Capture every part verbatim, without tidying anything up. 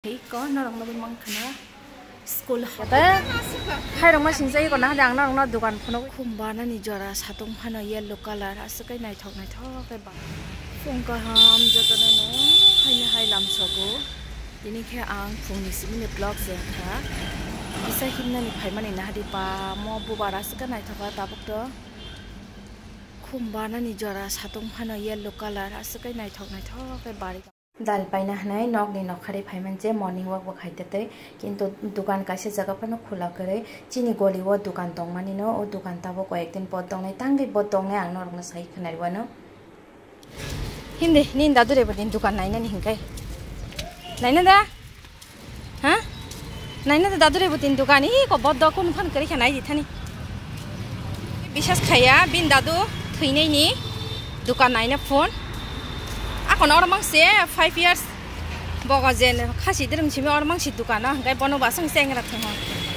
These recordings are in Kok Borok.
Iko norok nugwi mankha na school ha. Tei khairokma singsa iko nahadi ang norokno dukan phunugwi. Khum barnani jora satung phano yellow colour aswk khe naithok naithok khe ba. Phung kaham jotono no haino hai lamsogo. Tini khe ang phungni simini vlog se wngkha. Kisa himnani phaimani nahadi ba mo bubar aswk khe naithok kha tabuk to. Khum barnani jora satung phano yellow colour aswk khe naithok naithok khe bari. Dal paina hwnwi nokni nokharwi phaiman je morning walk bo khai tei, kintu dukan kaisa jaga phano khula kwrwi. Chini goli o dukan tongmani no, o dukan tabuk koyek din bo tongnai, tangwi bo tongnai, ang norokno sai khwnari wano. Hindi, nini dadu rebo din dukan nainani hinkai. Naina da? Ha? Naina da dadu rebo din dukan, iko bo do kun phan kwrwi kha nai di thani. Bisas khaya, bin dadu thwinai ni dukan naina phone. Akon oro mang se five years. Bogo je khasi dirung simi oro mang si dukan o, hingkai bono basang se engra thung ho.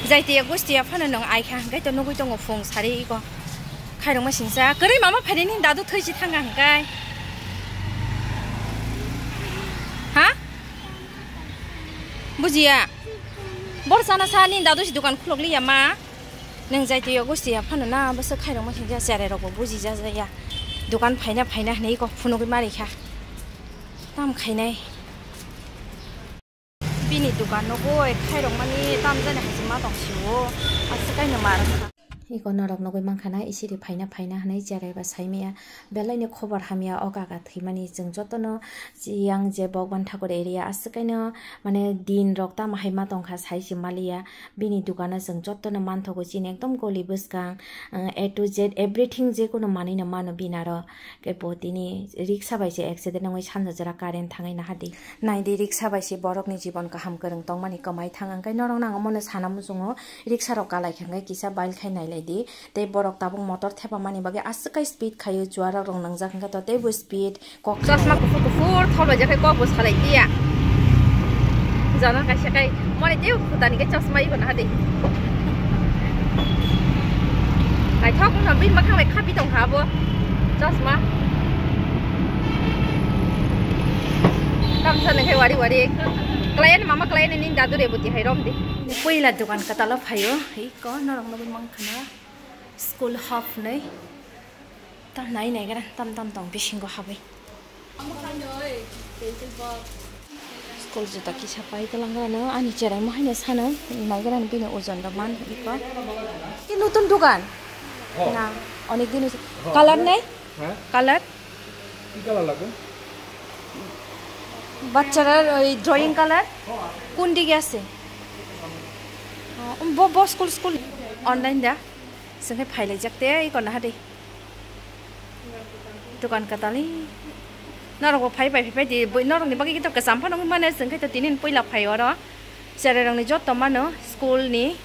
Jai tiya gusti ya phano nung ai kha, hingkai to nugui tongo phung sari iko. Khairung ma singsa, kwrwi mama phaini ni dadu thwi si thanga hingkai. Ha? Bujiya. Bor sana sa ni dadu si dukan khulok liya ma. Nung jai tiyo gusti ya phano na bwswk khairok ma singsa cherai rok bo buji ja ja ya. Dukan phaina phaina hinwi kok phunugwi mari kha. Tam khainai. Bini dukan nogo khairok mani tam jani hachima tong sio. Aswk kaino mar kha. Iko norok nugwi mankha na isiri phaina phaina hinwi cherai ba saimaya. Belai ni khobar hamya o kaka thwimani chwng jotono yang je Bhagwan Thakur area aswk kaino mane din rok tamo hai ma tongkha sai se maliya. Bini dukano chwng jotono manthogo chini ekdom goli bwskang, uh, A to Z everything je kono manwi no mano binaro. Kebo tini riksa bai se accident wngwi sanja jora current thangwi nahadi. Naidi riksa bai se borokni jibon kaham kwrwng tongmani kwmai thang hwnkhe norokno ang omono sana muchungo riksa rok kalai kha hwnkhe kisa bail khai nailai di. Tei borok tabuk motor thepamani bagwi aswk kai speed khaio, chuarak rok nangjak hwnkhe to teibo speed kok. Chosma kuphur kuphur thol bai jakhe kok bo salai tiya. Jana kaisa kai mani tei khuta ni khe chosma ibo naha de. Naithok wngkha bini mwkhang bai khapi tongkha abo chosma. Tamsa nang khe wari wari. Klaiyan mama klaiyan ni dadu rebo tihai rom di. Puila dukan kwtalo phaio. Iko norok nugwi mankha na. School half nai. Tam nai nai gara tam tam tong bisingo habwi. School juta kisa pai talang gara no ani cherai mo haino sano nai gara bini ojon rok man iko. Ki nutun dukan? Na, onek din hoyse. Color nai? Color? Ki color lago? Bachcharar oi drawing color? Kun dige ase? Bo, bo school, school. Online da? Sengke phailaijak te, iko naha de. Dukan katali. Norok bo phai bai phai di, norok ni bagwi kito kasam phano mane, sengke to tinin puila phai oro. Cherai rok ni joto mano, school ni.